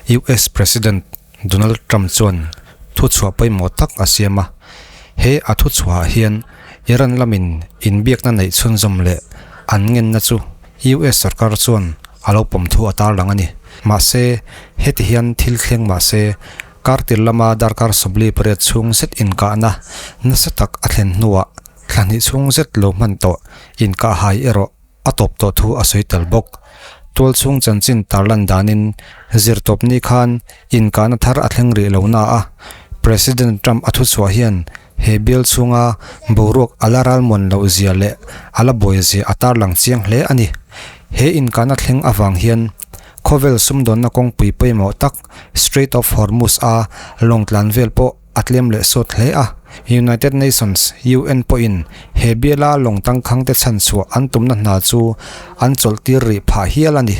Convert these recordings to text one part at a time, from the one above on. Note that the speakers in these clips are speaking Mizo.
US President Donald Trump chuan thuchhuah pawimawh tak a siam a. He a thuchhuahah hian Iran lamin inbiakna neih chhunzawm leh an ngenna chu US sorkar chuan a lo pawm thu a tarlang a ni. Mahse, heti hian thil thleng mah se, kartir lama darkar 48 chhung zet inkahna nasa tak a thlen hnuah thla hnih chhung zet lo hman tawh inkahhai erawh a tawp tawh thu a sawi tel bawk. Tual chhung chanchin tarlan danin zirtawpni khan inkahna thar a thleng rih lo na a, President Trump a thuchhuah hian he bial chhunga boruak a la ralmuan loh zia leh a la buai zia a tarlang chiang hle a ni. He inkahna thleng avang hian khawvel sumdawnna kawngpui pawimawh tak Strait of Hormuz a lawng tlan vel pawh a tlem leh sawt hle a. United Nations, UN, pawhin he biala lawng tangkhangte chhanchhuah an tumna hna chu an chawlhtir rih phah hial a ni.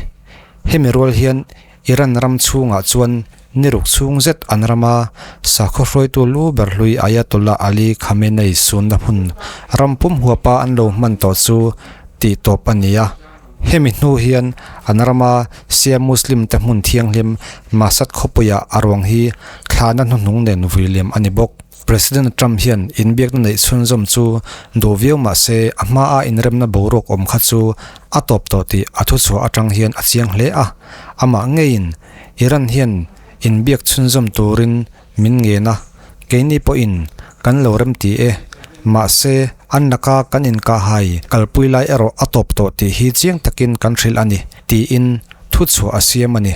Hemi rual hian Iran ram chhungah chuan niruk chhung zet an rama sakhaw hruaitu lu ber hlui Ayatollah Ali Khamenei sunna hmun ram pum huapa an lo hman tawh chu tih tawp a ni a. Hemi hnu hian an rama Shia Muslim te hmun thianghlim Mashhad khawpuiah a ruang hi thlahna hnuhnung nen vui liam a ni bawk. President Trump hian inbiakna neih chhunzawm chu duh viau mah se a hmaa inremna boruak awm kha chu a tawp tawh tih a thuchhuah atang hian a chiang hle a. Amah ngeiin Iran hian inbiak chhunzawm turin Min ngen a, keini pawhin kan lo remti e. Mahse, an laka kan inkahhai kalpui lai erawh a tawp tawh tih hi chiang takin kan hrilh a ni, tiin thuchhuah a siam a ni.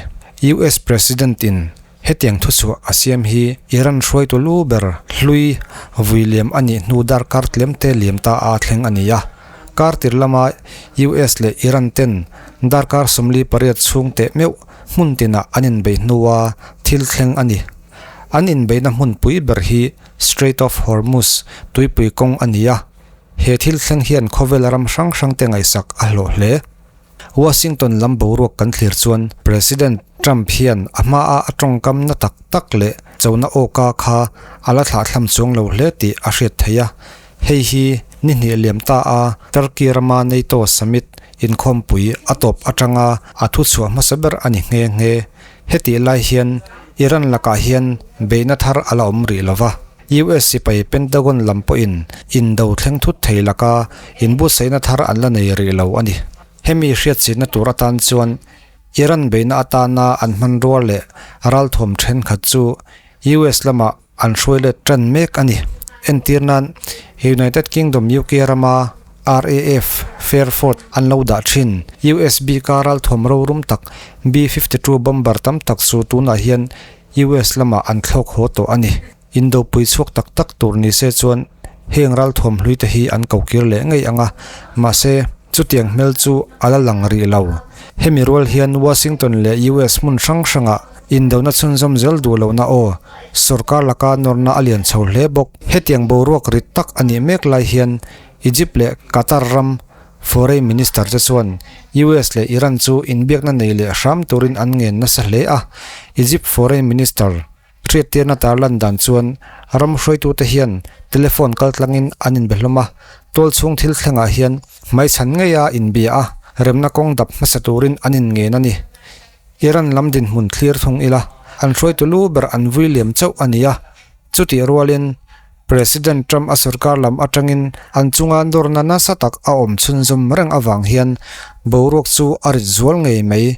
US President-in hetiang thuchhuah a siam hi Iran hruaitu lu ber hlui vui liam a nih hnu darkar tlemte liam ta a thleng a ni a. Kar tir lama US leh Iran ten darkar 48 chhung teh meuh hmun tinah an inbeih hnua thil thleng a ni. An inbeihna hmunpui ber hi Strait of Hormuz tuipui kawng a ni a, he thil thleng hian khawvel ram hrang hrangte ngaihsak a hlawh hle. Washington lam boruak kan thlir chuan President Trump hian a hmaa a tawngkam na tak tak leh chona awka kha a la thlahthlam chuang lo hle tih a hriat theih a, hei hi ni hnih liam ta a Turkey rama NATO summit inkhawmpui a tawp atanga a thuchhuah hmasa ber a ni nghe nghe. Hetih lai hian Iran lakah hian beihna thar a la awm rih lo va, US sipai Pentagon lam pawhin indo thleng thut thei laka inbuatsaihna thar an la nei rih lo a ni. Hemi hriatchhitna tur atan chuan Iran beihna atana an hmanrua leh ralthuam thenkhat chu US lamah an hruai let tan mek a ni. Entir nan, United Kingdom UK rama RAF Fairford an lo dah thin. USB ka ralthuam rorum tak B-52 bomber tam tak chu tunah hian US lamah an thlawk haw tawh a ni. Indopui chhuak tak tak tur ni se chuan heng ralthuam hlui te hi an kokir leh ngei ang a, mahse chutiang hmel chu a la lang rih lo. Hemi rual hian Washington leh US hmun hrang hrangah indona chhunzawm zel duh lohna aw Sorkar laka nawrna a lian chho hle bawk. Hetiang boruak rit tak a nih mek lai hian Egypt leh Qatar ram Foreign Minister te chuan US leh Iran chu inbiakna nei leh hram turin an ngen nasa hle a. Egypt Foreign Minister hriattirna tarlan dan chuan ram hruaitute hian telephone kaltlangin an inbe hlawm a, tualchhung thil thlengah hian hmaichhan ngeia inbia a, remna kawng dap hmasa turin an inngen a ni. Iran lam dinhmun thlir thung ila, an hruaitu lu ber an vui liam chauh a ni a. Chutih rualin President Trump a sorkar lam atangin an chunga nawrna nasa tak a awm chhunzawm reng avang hian boruak chu a rit zual ngei mai.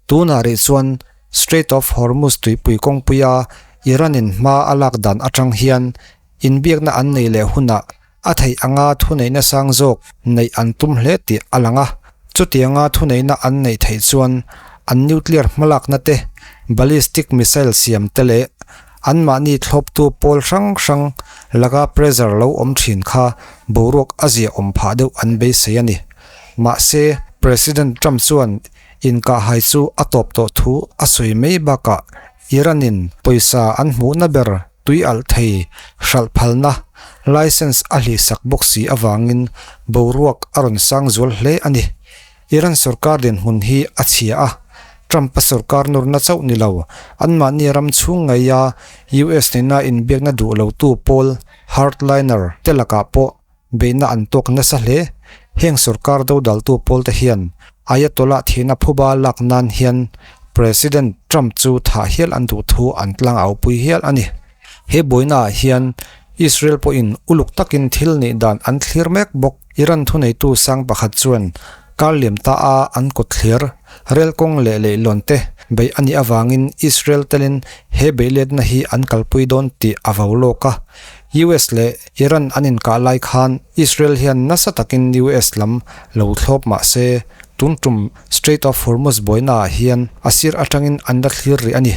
Tunah rih chuan Strait of Hormuz tuipui kawngpuia Iran-in hma a lak dan atang hian inbiakna an nei leh hunah A theih anga thuneihna sang zawk neih an tum hle tih a lang a. Chutianga thuneihna an neih theih chuan an nuclear hmalakna te, ballistic missile siam te leh anmahni thlawptu pawl hrang hrang laka pressure lo awm thin kha boruak a ziahawm phah deuh an beisei a ni. Mahse, President Trump chuan inkahhai chu a tawp tawh thu a sawi mai bakah Iran-in pawisa an hmuhna ber tui alh thei hralh phalna license a hlihsak bawk si avangin boruak a rawn sang zual hle a ni. Iran sorkar dinhmun hi a chhia a, Trump-a sorkar nawrna chauh ni lo, anmahni ram chhung ngeia US nena inbiakna duh lotu pawl hardliner te lakah pawh beihna an tawk nasa hle. Heng sorkar dodaltu pawlte hian Ayatollah thihna phuba lak nan hian President Trump chu thah hial an duh thu an tlang aupui hial a ni. He buainaah hian Israel pawhin uluk takin thil neih dan an thlir mek bawk. Iran thuneitu sang pakhat chuan kar liam ta a an kawt thlir, rel kawng leh leihlawn te beih a nih avangin Israel telin he beihletna hi an kalpui dawn tih a vo lawk a. US leh Iran an inkah lai khan Israel hian nasa takin US lam lo thlawp mah se tun tum Strait of Hormuz buainaah hian a sir atangin an la thlir rih a ni.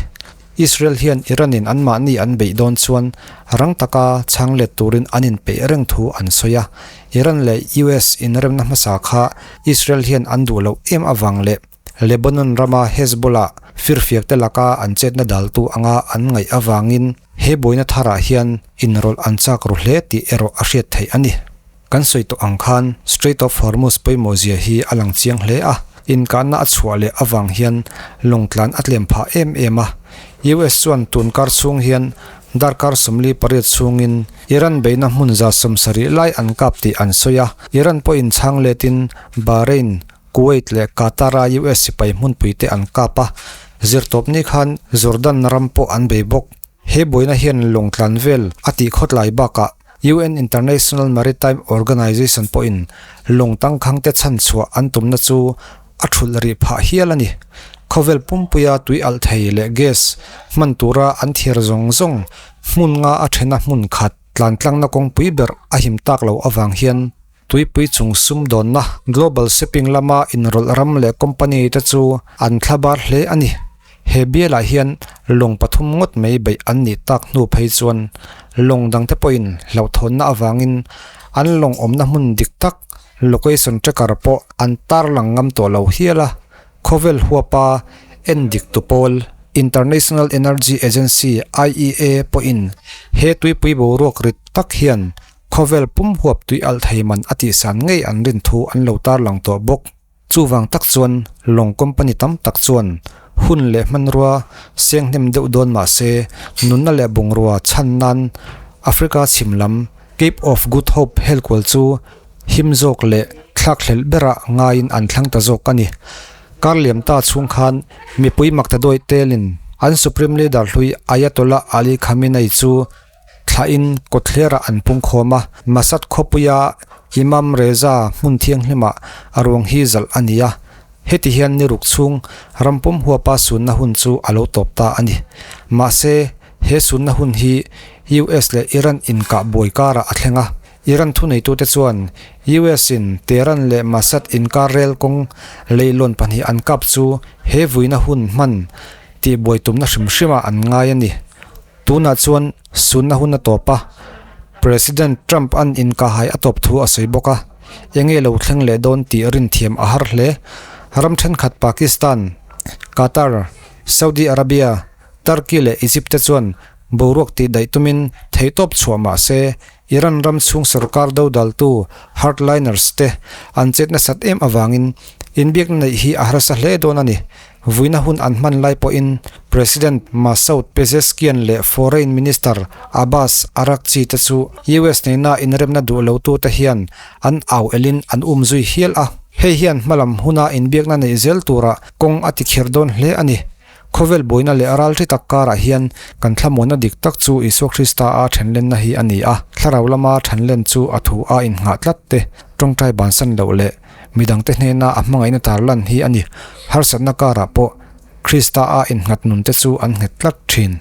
Israel hian Iran-in anmahni an beih dawn chuan rang taka chhang let turin an inpeih reng thu an sawi a. Iran leh US inremna hmasa kha Israel hian an duh loh em avang leh Lebanon rama Hezbollah firfiakte laka an chetna daltu anga an ngaih avangin he buaina tharah hian inrawlh an chak ru hle tih erawh a hriat theih a ni. Kan sawi tawh ang khan Strait of Hormuz pawimawh zia hi a lang chiang hle a, inkahna a chhuah leh avang hian lawngtlan a tlem phah em em a. US chuan tun kar chhung hian darkar 48 chhungin Iran beihna hmun 70 lai an kap tih an sawi a, Iran pawhin chhang letin Bahrain, Kuwait leh Qatar-a US sipai hmunpuite an kap a, zirtawpni khan Jordan ram pawh an bei bawk. He buaina hian lawngtlan vel a tih khawtlai bakah UN International Maritime Organization pawhin lawng tangkhangte chhanchhuah an tumna chu a thulh rih phah hial a ni. Khawvel pumpuia tui alh thei leh gas hman tura an thiar zawng zawng hmun nga a thena hmun khat tlantlangna kawngpui ber a him tak loh avang hian tuipui chung sumdawnna global shipping lama inrawlh ram leh company te chu an thlabar hle a ni. He bialah hian lawng pathum ngawt mai beih an nih tak hnu phei chuan lawng dangte pawhin hlauhthawnna avangin an lawng awmna hmun dik tak location tracker pawh an tarlang ngam tawh lo hial a. Khawvel huapa en dik tu pawl International Energy Agency, IEA, pawhin he tuipui boruak rit tak hian khawvel pum huap tui alh thei man a tihsan ngei an rin thu an lo tarlang tawh bawk. Chuvang tak chuan lawng company tam tak chuan hun leh hmanrua seng hnem deuh dawn mah se nunna leh bungrua chhan nan Africa chhim lam Cape of Good Hope helkual chu him zawk leh thlakhlelh berah ngaiin an thlang ta zawk a ni. Kar liam ta chhung khan mipui makta dawih telin an Supreme Leader hlui Ayatollah Ali Khamenei chu Thlain kawtthlerah an pung khawm a, Masad khawpuia Imam Reza hmun thianghlimah a ruang hi zalh a ni a. Heti hian ni ruk chhung rampum huapa sunna hun chu a lo tawp ta a ni. Mahse, he sunna hun hi US leh Iran inkah buai karah a thleng a. Iran thuneitute chuan US-in Tehran leh Masad inkar rel kawng leihlawn pahnih an kap chu he vuina hun hman tihbuai tumna hrim hrimah an ngai a ni. Tunah chuan sunna hun a tawp a, President Trump an inkahhai a tawp thu a sawi bawk a, enge lo thleng leh dawn tih rinthiam a har hle. Ram thenkhat Pakistan, Qatar, Saudi Arabia, Turkey leh Egypt te chuan boruak tih daih tumin theihtawp chhuah mah se Iran ram chhung sorkar dodaltu hardliners te an chet nasat em avangin inbiakna neih hi a harsa hle dawn a ni. Vuina hun an hman lai pawhin President Masoud Pezeshkian leh Foreign Minister Abbas Araghchi te chu US nena inremna duh lotute hian an au elin an um zui hial a. Hei hian hmalam huna inbiakna neih zel tura kawng a tikher dawn hle a ni. Khawvel buaina leh ral thi tak karah hian kan thlamuanna dik tak chu Isua Krista a thenlenna hi a ni a. Thlarau lama thenlen chu a thu a innghah tlat te, tawngtai bansan loh leh midangte hnena a hmangaihna tarlan hi a ni. Harsatna karah pawh Krista a innghat nun te chu an nghet tlat thin.